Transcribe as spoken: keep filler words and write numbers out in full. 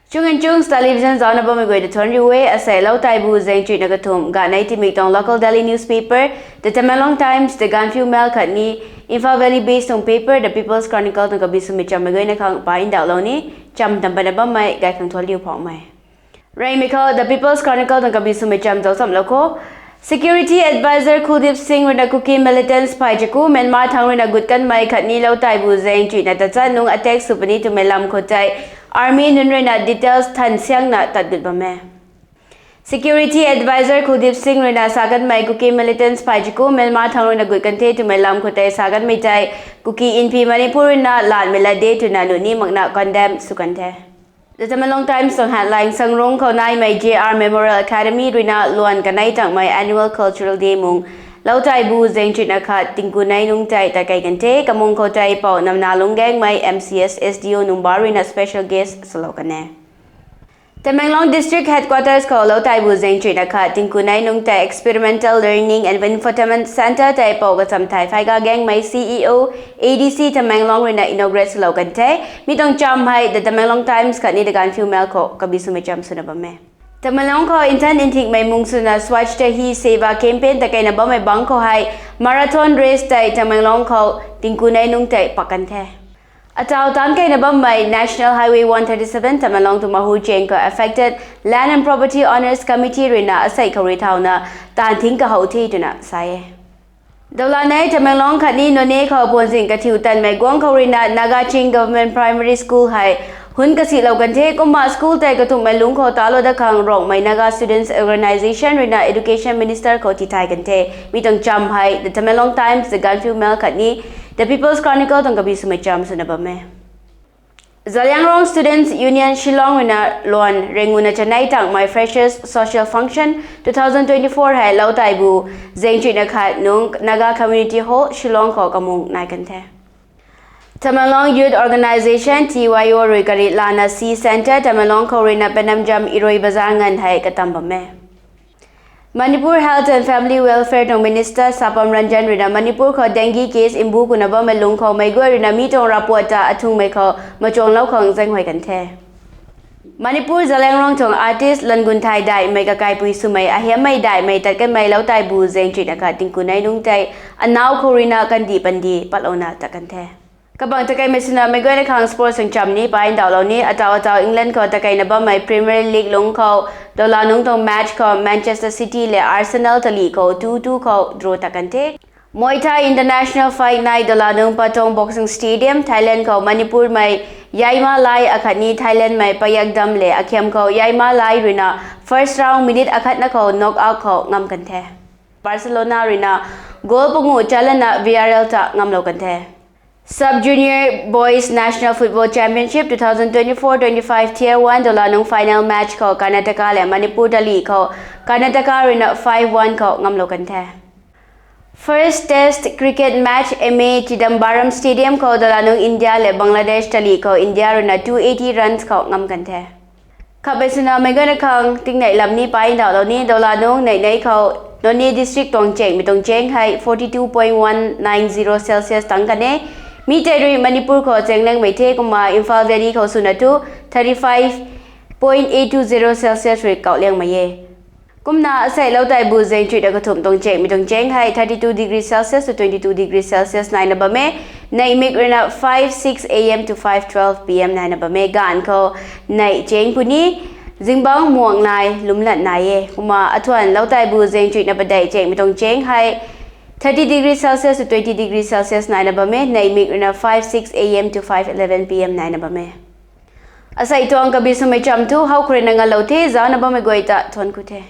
Chung and Chungs Television zaucna bammei guay ta thuanc riu e. Asei lou taibu zaeng chuihna kathumh ganei timik tuang local daily newspaper, The Tamenglong Times, The Gaanphiu Mail khatni Imphal Valley based tuang paper, The People's Chronicle tuang kabi swmei chammei guayna khang pa ndauhlou ni, cham tam pana bammei gay khang thuanc riu phauhmei. Reymei khou The People's Chronicle tuang kabi swmei cham zauc chamlou kho. Security Advisor Kuldeep Singh ruina Kuki militants phay chaku Myanmar thangc ruina gut kanmei khatni lou taibu zaeng chuihna tachat nungc attack sw puni twmei lam khou tei Army nunc ruina details than siangna tat gut bam e. Security Advisor Kuldeep Singh ruina sa kanmei Kuki militants phay chaku Myanmar thangc ruina gut kan the twmei lam khou tei sa kanmei tei Kuki Inpi Manipur ruina lanmei la de twna nuni makna condemn sw kan the. The Tamenglong Times tuang headline: Sangrung khou naimei J R Memorial Academy ruina luan kanei tangmei Annual Cultural Day mung lou taibu zaeng chuihna khat Tingkunei nungc tei tatkei kan the. Kamung khou tei pou namna lungc gaengmei M C S, S D O nungc ba ruina special guest swlou kan e. Tamenglong District Headquarters khou lou taibu zaeng chuihna khat Tingkunei nungc tei Experimental Learning and Infotainment Centre tei pou kacham thai phey ga gaengmei C E O, A D C Tamenglong ruina inaugurate swlou kan the. Mi tuang cham hei The Tamenglong Times khatni The Gaanphiu Mail khou kabi swmei cham swna bam e. Tamenglong khou nthan nthingmei mung swna Swachhata Hi Seva campaign takeina bammei bangc khou hei marathon race tei Tamenglong khou Tingkunei nungc tei pak kan the. Atau taanc keina bammei National Highway one thirty-seven Tamenglong tuang Mahur chaeng khou affected Land and Property Owners Committee ruina asei khou rui thauna taanv thing kahou the twna sa e. Dawlanei Tamenglong khatni Noney khou puanzing kathiu tanmei guangc khou ruina Naga Ching Government Primary School hei hun kasihlou kan the. Kumna school tei katumhmei lungc khou talou dat khang Rongmei Naga Students Organisation ruina Education Minister khou tithay kan the. Mi tuang cham hei The Tamenglong Times, The Gaanphiu Mail khatni The People's Chronicle tuang kabi swmei cham swna bam e. Zeliangrong Students Union Shillong ruina luan renguna chanei tangmei Freshers Social Function two thousand twenty-four hei lou taibu zaeng chuihna khat nungc Naga Community Hall Shillong khou kamung nai kan the. Tamenglong Youth Organisation, T Y O rui kari lana C Centre Tamenglong khou ruina Panamjam Iroi Bazar nganv hei katam bam e. Manipur Health and Family Welfare tuang Minister Sapam Ranjan ruina Manipur khou dengue case mbu kuna bammei lungc khou meic guay ruina mi tuang ravpuat ta athungmei khou machuanglou khang zaenghuay kan the. Manipur Zeliangrong tuang artist Langunthai Daihmei kakaipui swmei ahiammei daihmei tat kanmei lou taibu zaeng chuihna khat Tingkunei nungc tei anau khou ruina kandih pandi patlouna tat kan the. Kabang takeimei swna meic guayna khang sports tuang cham ni pa ndauhlou ni. Atau atau England khou takeina bammei Premier League lungc khou dawla nungc tuang match khou Manchester City lev Arsenal talih khou two two khou draw tat kan the. Muay Thai International Fight Night dawla nungc Patong Boxing Stadium Thailand khou Manipurmei Yaima Lai akhatni Thailandmei Payakdam lev akhiam khou Yaima Lai ruina first round minute akhatna khou knock out khou ngam kan the. Barcelona ruina goal panguh chalana Villarreal ta ngamlou kan the. Sub Junior Boys National Football Championship two thousand twenty-four twenty-five Tier one dawla nungc final match khou Karnataka lev Manipur talih khou Karnataka ruina five one khou ngamlou kan the. First Test Cricket Match M A Chidambaram Stadium khou dawla nungc India lev Bangladesh talih khou India ruina two eighty runs khou ngam kan the. Khatmei swna meic guayna khang tingnei lam ni pa ndauhlou ni. Dawla nungc neihnei khou Noney District tuang chengmei tuang cheng hei forty two point one nine zero Celsius tang kan e. Mi tei rui Manipur khou cheng liangmei the kumna Imphal Valley khou swna thu thirty five point eight two zero Celsius rui kauh liangmei e. Kumna asei lou taibu zaeng chuihna kathumh tuang chengmei tuang cheng hei thirty two degree Celsius to twenty two degree Celsius naina bam e. Neihmik ruina five six A M to five twelve P M naina bam e. Gaanv khou neih cheng puni zingbangc muang nai lwmlat nai e. Kumna athuan lou taibu zaeng chuihna padeih chengmei tuang cheng hei thirty degree Celsius to twenty degree Celsius naina bam e. Neihmik ruina five six A M to five eleven P M naina bam e. Asei tuang kabi swmei cham thu howkhou ruina ngalou the. Zaucna bammei guay ta thuanc ku the.